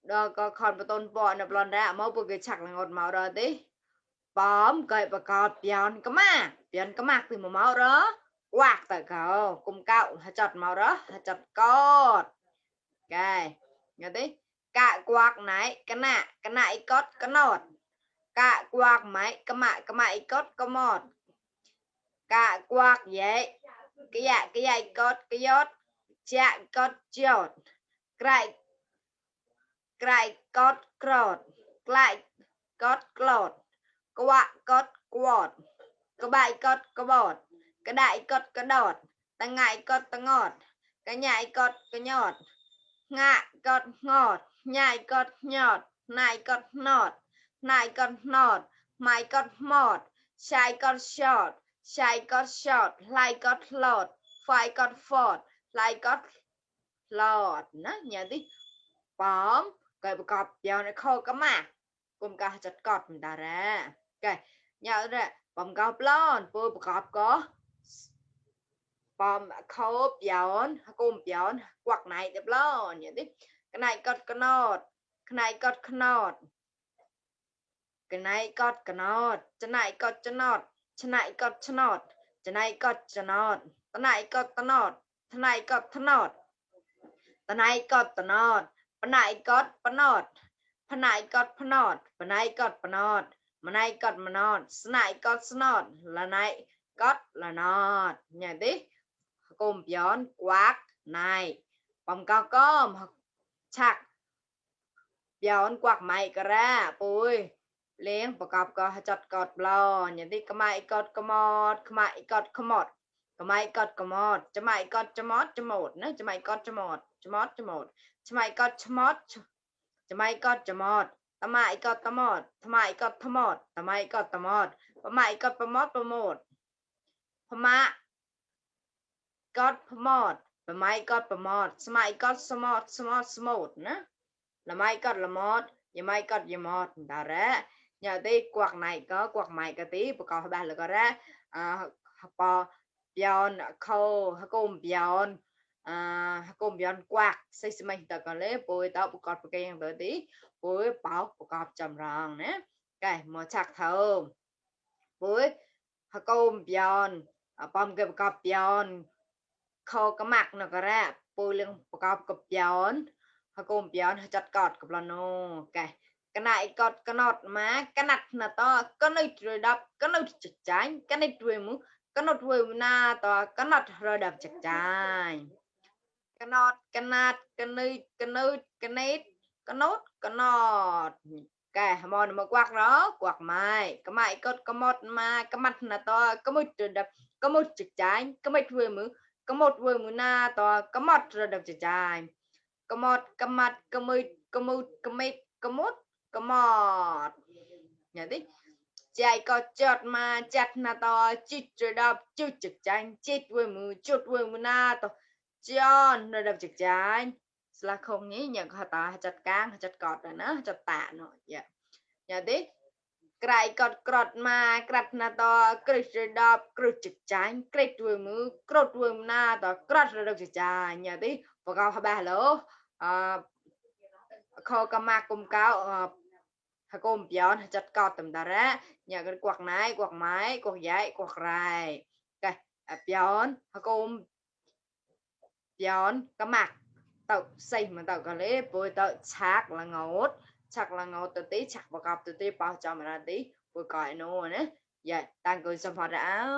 đó có còn một tôn bò nập lon ra máu bự cái chặt là ngọt máu rồi tí bóm cậy bà cọt pion cái mạc thì mà máu đó quạt tại cậu cùng cậu chặt máu đó chặt cọt cái nghe tí cả quạt này cái nại cót cái nọt cả quạt máy cái mại cót cái mọt cả quạt vậy cái dạy cót cái giót chạ cót chót cái cái cót cọt cái cót cọt quạ cót quọt cái bài cót cái bọt cái đại cót cái đọt ta ngại cót ta ngọt cái nhại cót cái nhọt ngạ cót ngọt nhai cót nhọt nai cót nọt nai cót nọt mai cót mọt sai cót short lai cót lọt phai cót phọt lai cót lọt nó nhớ tí bóm cái bọc cọp giờ nó khô cái mà cùng cả chặt cọt mình ta ra cái nhớ ra bom cọp lon bôi bọc cọp có bom khô bón cùng bón quạt này đẹp lon nhớ tí cái này cọt cái nọt cái này cọt cái nọt cái này cọt cái nọt cái này cọt cái nọt cái này cọt cái nọt cái này cọt cái nọt cái này cọt cái nọt cái này cọt cái nọt cái này cọt cái nọt cái này cọt cái nọt cái này cọt cái nọt cái này cọt cái nọt cái này cọt cái nọt cái này cọt cái nọt là này cọt là nọt nhớ tí cùng bón quạt này bom cao com chặt bón quạt mày cả ra bùi ลี้ยงประกอบก็จัดกอดบลอนอย่างที่กระไมกอดกระมอดกระไมกอดขมอดกระไมกอดกระมอดจะไมกอดจะมอดจะหมดนะจะไมกอดจะหมดจะมอดจะหมดจะไมกอดจะมอดจะไมกอดจะมอดทำไมกอดตะมอดทำไมกอดทะมอดทำไมกอดตะมอดทำไมกอดประมอดประโมดพม่ากอดประมอดทำไมกอดประมอดสมัยกอดสมอดสมอดสมดนะละไมกอดละมอดยังไมกอดยังมอดดาระnhờ tí quạt này có quạt mày cái tí còn ba là có ra bò bion khô cùng bion cùng bion quạt xây mình ta còn lấy bôi tao bộ cọt cái tới tí bôi bảo bộ cọt chầm ràng nè cái màu chặt thơm bôi cùng bion bom cái bộ cọt bion khô cái mặt nó có ra bôi lên bộ cọt cọt bion cùng bion chặt cọt cọt là nô cái này cọt cái nọt má cái nặt là to cái nơi rồi đập cái nơi chặt trái cái này rồi mu cái nọt rồi na to cái nọt rồi đập chặt trái cái nọt cái nạt cái nơi cái nét cái nốt cái nọt cái mòn mà quạt đó quạt mai cái mày cọt cái một mà cái mặt là to cái một rồi đập cái một chặt trái cái mấy rồi mu cái một rồi mu na to cái một rồi đập chặt trái cái một cái mặt cái mấy cái một cái mấy cái một có mọt nhớ tí chạy có chọt mà chặt na to chít rồi đập chút trực tranh chít với mù chút với mù na to chọn rồi đập trực tranh là không nhớ nhận họ ta chặt cang chặt cọt rồi nó chặt tạ nó dạ nhớ tí cái cọt mà cọt na to cọt rồi đập cọt trực tranh cọt với mù cọt với mù na to cọt rồi đập trực tranh nhớ tí và câu hai ba lỗ kho cam ma cùng cao cùng bón chặt cọt tầm ta ra nhà cái quạt này quạt máy quạt giấy quạt rai cái bón cùng bón cái mặt tàu xây mà tàu cái lấy bôi tàu chắc là ngốt từ tí chắc vào cọp từ tí bao cho mà ra tí bôi còi nô nữa dạ tăng cường sản phẩm đã